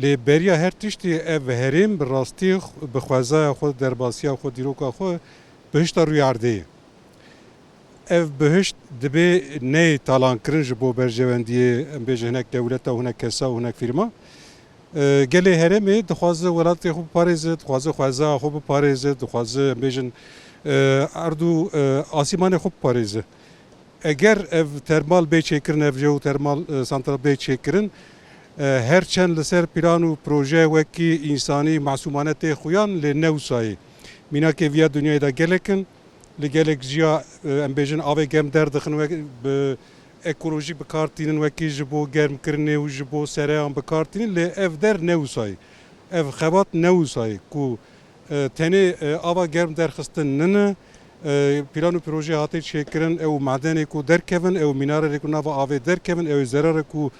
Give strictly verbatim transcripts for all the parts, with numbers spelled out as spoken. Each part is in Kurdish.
Lê beriya her tiştî ev herêm bi rastî bi xwezaya xwe, derbasiya xwe, dîroka xwe bihişta rûyê erdê ye. Ev bihişt dibê neyê talankirin ji bo berjewendiyê, em bêjin hinek dewleta û hinek kesa û hinek fîrma. E, gelê herêmê dixwaze welatê xwe biparêze, dixwaze xwezaya xwe biparêze, dixwaze, em bêjin, e, erd û, e, asîmanê xwe biparêze. Eger ev termal bê çêkirin, ev jeotermal, e, santral bê çêkirin, e, her çend li ser plan û proje wekî însanî masûmane tê xuyan, lê ne wisa ye. Mînakê viya dinyayê de gelek in, li gelek jiya, e, em bêjin avê germ derdixin, wek bi ekolojî bi kar tînin, wekî ji bo germkirinê û ji bo sereyan bi kar tînin, lê ev der ne wisa ye. Ev xebat ne wisa ye ku, e, tenê, e, ava germ derxistin nine, e, plan û proje hate çêkirin, ew madenê ku derkevin, ew mînarerê ku nava avê derkevin, ew zerarê ku,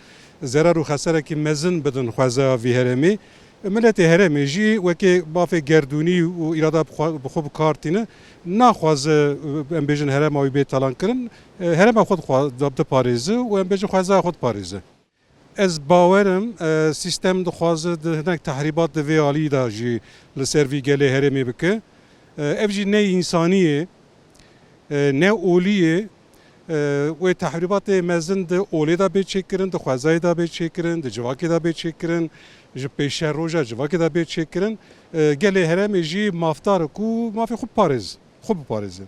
zerar û xeserekî mezin bidin xwezaya vî herêmê. Miletê herêmê jî wekê mafê gerdûnî û îrada bi xwe, bi xwe bi kar tîne, naxwaze, em bêjin, herêma wî bê talankirin, herêma xwe dixwa-, diparêze û, em bêjin, xwezaya xwe diparêze. Ez bawer im, e, sîstem dixwaze di hinek tehrîbat di vê alî de jî li ser vî gelê herêmê bike. E, ev jî ne însanî ye, e, ne olî ye. E, wê tehrîbatê mezin di olê de bê çêkirin, di xwezayê de bê çêkirin, di civakê de bê çêkirin, ji pêşeroja civakê de bê çêkirin. E, gelê herêmê jî mafdar e ku mafê xwe biparêz-, xwe biparêzin.